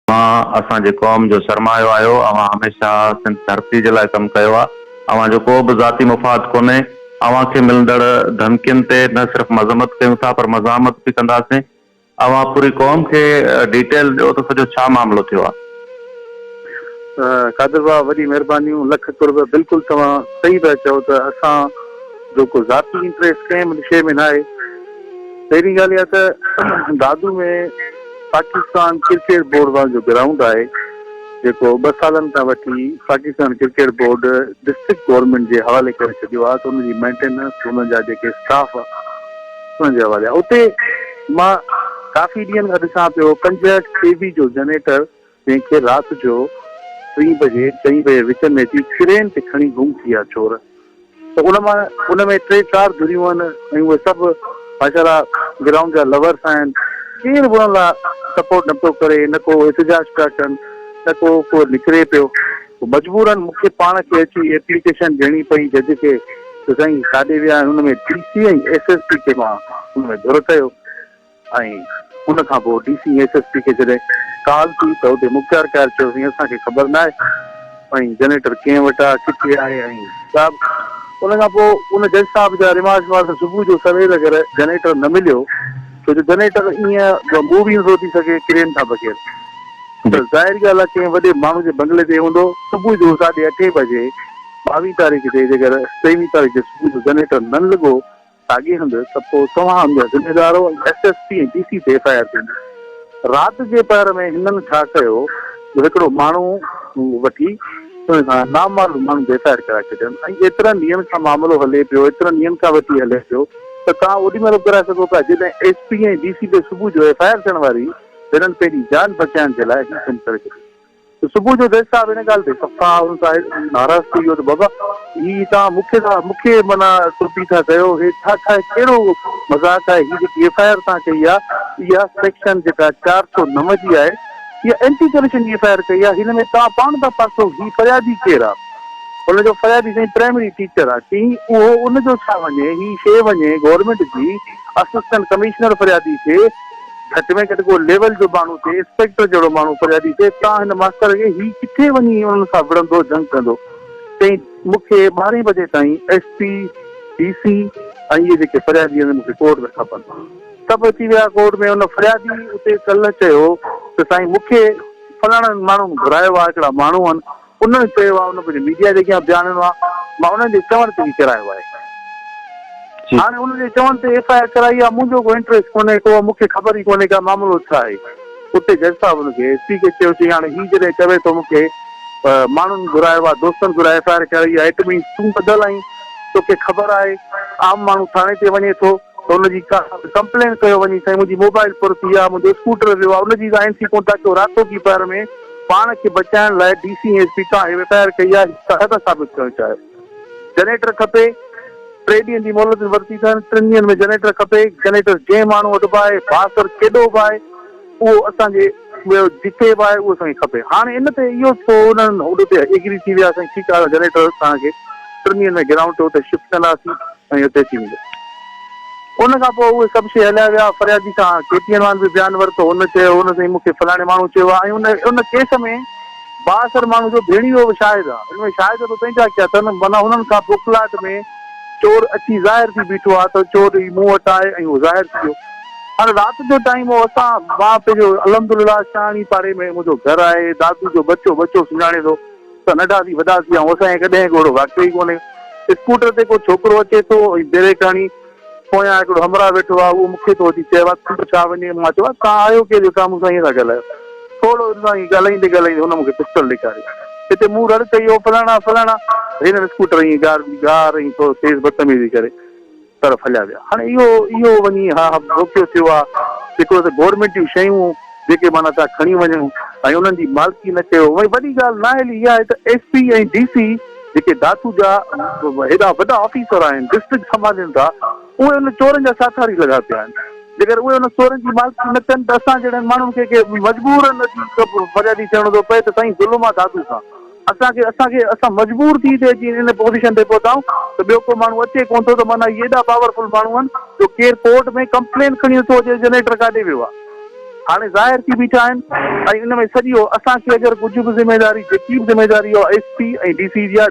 اوهان اسان جي قوم جو سرمايو آهيو، اوهان هميشه سنڌ ڌرتي جي لاء ڪم ڪيو آهي، اوهان جو ڪو به ذاتي مفاد ڪونهي، اوهان کي ملندڙ ڌمڪين تي نه صرف مذمت ڪيون ٿا پر مزاحمت به ڪنداسين، اوهان پوري قوم کي ڊيٽيل ڏيو ته سڄو ڇا معاملو ٿيو آهي. قادر ڀاء وڏي مهربانيون لک قرب بلڪل توهان صحيح پيا چئو ته اسان جو ڪو ذاتي انٽريسٽ ڪنهن به شيء ۾ ناهي پهرين ڳالهه اها ته دادو ۾ پاڪستان ڪرڪيٽ بورڊ وارن جو گرائونڊ آهي جيڪو ٻه سالن کان وٺي Pakistan cricket board district government جي حوالي ڪري ڇڏيو آهي ته ان جي مينٽيننس انهن جا جيڪي اسٽاف انهن جي حوالي آهي اتي مان ڪافي ڏينهن کان ڏسان پيو 65 ڪي وي جو جنريٽر جنهن کي رات جو ٽين بجي چئين بجي وچ ۾ اچي ڪرين تي کڻي گم ٿي ويا چور ته ان مان ان ۾ ٽي چار ڌريون آهن ۽ اهي سڀ ماشاء الله گرائونڊ جا لورس آهن ڪير به انهن لاء سپورٽ نه پيو ڪري نه ڪو احتجاج پيا ڪن نه ڪو ڪو نڪري پيو مجبورن مون کي پاڻ کي اچي ايپليڪيشن ڏيڻي پئي جج کي ته سائين ڪاڏي ويا آهن ان ۾ D C ۽ S S P کي مان ان ۾ ڌر ڪيو ۽ ان کان پوء D C ۽ S S P کي جڏهن ڪال ٿي ته اتي مختيارڪار چيو سائين اسان کي خبر ناهي ۽ جنريٽر ڪنهن وٽ آهي ڪٿي آهي ۽ صاحب ان کان پوء ان جج صاحب جا ريمارڪس هئا ته صبح جو سويل اگر جنريٽر نه مليو ڇو جو جنريٽر ائين موو ئي نٿو ٿي سگهي ڪرين کان بغير ته ظاهر ڳالهه آهي ڪنهن وڏي ماڻهو جي بنگلي تي هوندو صبح جو ساڍي اٺين بجي ٻاويهه تاريخ تي جيڪر ٽيويهه تاريخ تي صبح جو جنريٽر نه لڳو ساڳئي هنڌ ته پوء توهان ان جا ذميوار ۽ S S P ۽ D C تي ايف I R ٿيندي. رات جي پهر ۾ هنن ڇا ڪيو جو هڪڙو ماڻهو وٺي ان کان نامعلوم ماڻهن تي ايف I R ڪرائي ڇڏين ۽ ايترن ڏينهن کان معاملو هلي پيو ايترن ڏينهن کان وٺي هلي پيو ته توهان اوڏي مهل به ڪرائي سگهو پيا جڏهن ايس پي ۽ ڊي سي تي صبح جو ايف I R ٿيڻ واري هنن پنهنجي جان بچائڻ جي لاء هي ڪم ڪري ڇڏيو. ته صبح جو جج صاحب ان ڳالهه تي صفا ان سان ناراض ٿي ويو ته بابا هي توهان مون کي ٿا مون کي معنيٰ ٽوپي ٿا ڪيو هي ڇا ڇا ڪهڙو مذاق آهي هي جيڪي ايف I R توهان ڪئي آهي اها سيڪشن جيڪا 409 جي آهي اها اينٽي ڪرپشن جي ايف I R ڪئي آهي هن ۾ توهان پاڻ ٿا ڦاسو هي فريادي ڪير آهي ان جو فريادي سائين پرائمري ٽيچر آهي چيائين اهو ان جو ڇا وڃي هي شيء وڃي گورنمينٽ جي اسسٽنٽ ڪمشنر فريادي کي گهٽ ۾ گهٽ ڪو ليول جو ماڻهو ٿئي، انسپيڪٽر جهڙو ماڻهو فريادي ٿئي، تان هن ماستر کي هي ڪٿي وڃي انهن سان وڙهندو جنگ ڪندو. چيائين مون کي ٻارهين بجي تائين ايس پي، ڊي سي ۽ اهي جيڪي فريادي آهن مون کي ڪورٽ ۾ کپن. سڀ اچي ويا ڪورٽ ۾ ان فريادي اتي ڪلهه چيو ته سائين مون کي فلاڻن ماڻهن گهرايو آهي هڪڙا ماڻهو آهن انهن چيو آهي، ان پنهنجي ميڊيا جي اڳيان بيان ڏنو آهي، مان انهن جي چوڻ تي هي ڪرايو آهي. هاڻي انهن جي چوڻ تي ايف I R ڪرائي آهي، منهنجو ڪو انٽريسٽ ڪونهي ڪو، مون کي خبر ئي ڪونهي ڪا معاملو ڇا آهي. اتي جج صاحب ان کي ايس پي کي چيو، چي هاڻي هي جڏهن چوي ٿو مون کي ماڻهن گهرايو آهي، دوستن گهرائي ايف I R ڪرائي آهي، it means تون ٻڌل آهين، توکي خبر آهي، عام ماڻهو ٿاڻي تي وڃي ٿو ته ان جي ڪا ڪمپلين ڪيو وڃي، سائين منهنجي موبائل ڦر ٿي آهي، منهنجو اسڪوٽر ويو آهي، ان جي ته اين سي ڪونه ٿا ڪيو، راتوڪي پهر ۾ پاڻ کي بچائڻ لاء ڊي سي ۽ ايس پي تان ايف I R ڪئي آهي، ڇا ٿا ثابت ڪرڻ چاهيو؟ جنريٽر کپي، ٽي ڏينهن جي مهلت ورتي اٿن، ٽن ڏينهن ۾ جنريٽر کپي، جنريٽر جنهن ماڻهو وٽ به آهي، بااثر ڪيڏو به آهي، اهو اسان جي جتي به آهي اهو اسان کي کپي. هاڻي ان تي اهو ٿيو انهن هوڏ تي ايگري ٿي ويا سائين ٺيڪ آهي جنريٽر توهان کي ٽن ڏينهن ۾ گرائونڊ تي اتي شفٽ ڪنداسين ۽ اتي اچي ويندو. ان کان پوء اهي سڀ شيء هليا ويا، فريادي کان ڪي ٽي اين وارن به بيان ورتو، هن چيو هن سائين مون کي فلاڻي ماڻهو چيو آهي ۽ ان ان ڪيس ۾ بااثر ماڻهو جو ڀيڻيوو به شاهد آهي، ان ۾ شاهد به پنهنجا ڪيا اٿن، معنيٰ هنن کان بوکلاهٽ ۾ چور اچي ظاهر ٿي بيٺو آهي ته چور هي مون وٽ آهي ۽ اهو ظاهر ٿي ويو. هاڻي رات جو ٽائيم هو اسان مان پنهنجو الحمدلله شاهاڻي پاڙي ۾ منهنجو گهر آهي، دادو جو ٻچو ٻچو سڃاڻي ٿو. ته ننڍا ٿي وڏا ٿي آئون اسان کي ڪڏهن ڪو اهڙو واقعو ئي ڪونهي. اسڪوٽر تي ڪو ڇوڪرو اچي ٿو ۽ بريڪ هڻي پويان هڪڙو همراهه ويٺو آهي اهو مون کي ٿو اچي چئي آ تنهنجو ڇا وڃي مان چيو آ توهان آهيو ڪير جو توهان مون سان ائين ٿا ڳالهايو ٿورو ان سان ائين ڳالهائيندي ڳالهائيندي هن مون کي پسٽل ڏيکاري هتي مون رڙ ڪئي او فلاڻا فلاڻا هنن اسڪوٽر ائين گار گار ۽ ٿورو تيز بدتميزي ڪري طرف هليا ويا. هاڻي اهو اهو وڃي ها روڪيو ٿيو آ هڪڙو ته گورنمينٽ جون شيون جيڪي معنيٰ تان کڻي وڃو ۽ انهن جي مالڪي نه ڪيو ۽ وڏي ڳالهه نااهلي اها آهي ته ايس پي ۽ ڊي سي جيڪي دادو جا هيڏا وڏا آفيسر آهن ڊسٽرڪٽ سنڀالين ٿا اهي ان چورن جا ساٿاري لڳا پيا آهن جيڪر اهي ان چورن جي مالڪي نه ڪن ته اسان جهڙن ماڻهن کي ڪي مجبورن اچي فريادي ٿيڻو ٿو پئي ته سائين ظلم آ دادو سان. اسان کي اسان کي اسان مجبور ٿي هتي اچي ان پوزيشن تي پهتا آهيون ته ٻيو ڪو ماڻهو اچي ڪونه ٿو ته معنيٰ هي ايڏا پاور فل ماڻهو آهن جو ڪير ڪورٽ ۾ ڪمپلين کڻي نٿو اچي جنريٽر ڪاڏي ويو آهي. هاڻي ظاهر ٿي بيٺا آهن ۽ ان ۾ سڄي اسان کي اگر ڪجهه به ذميواري جيڪي به ذميواري اها ايس پي ۽ ڊي سي جي آهي.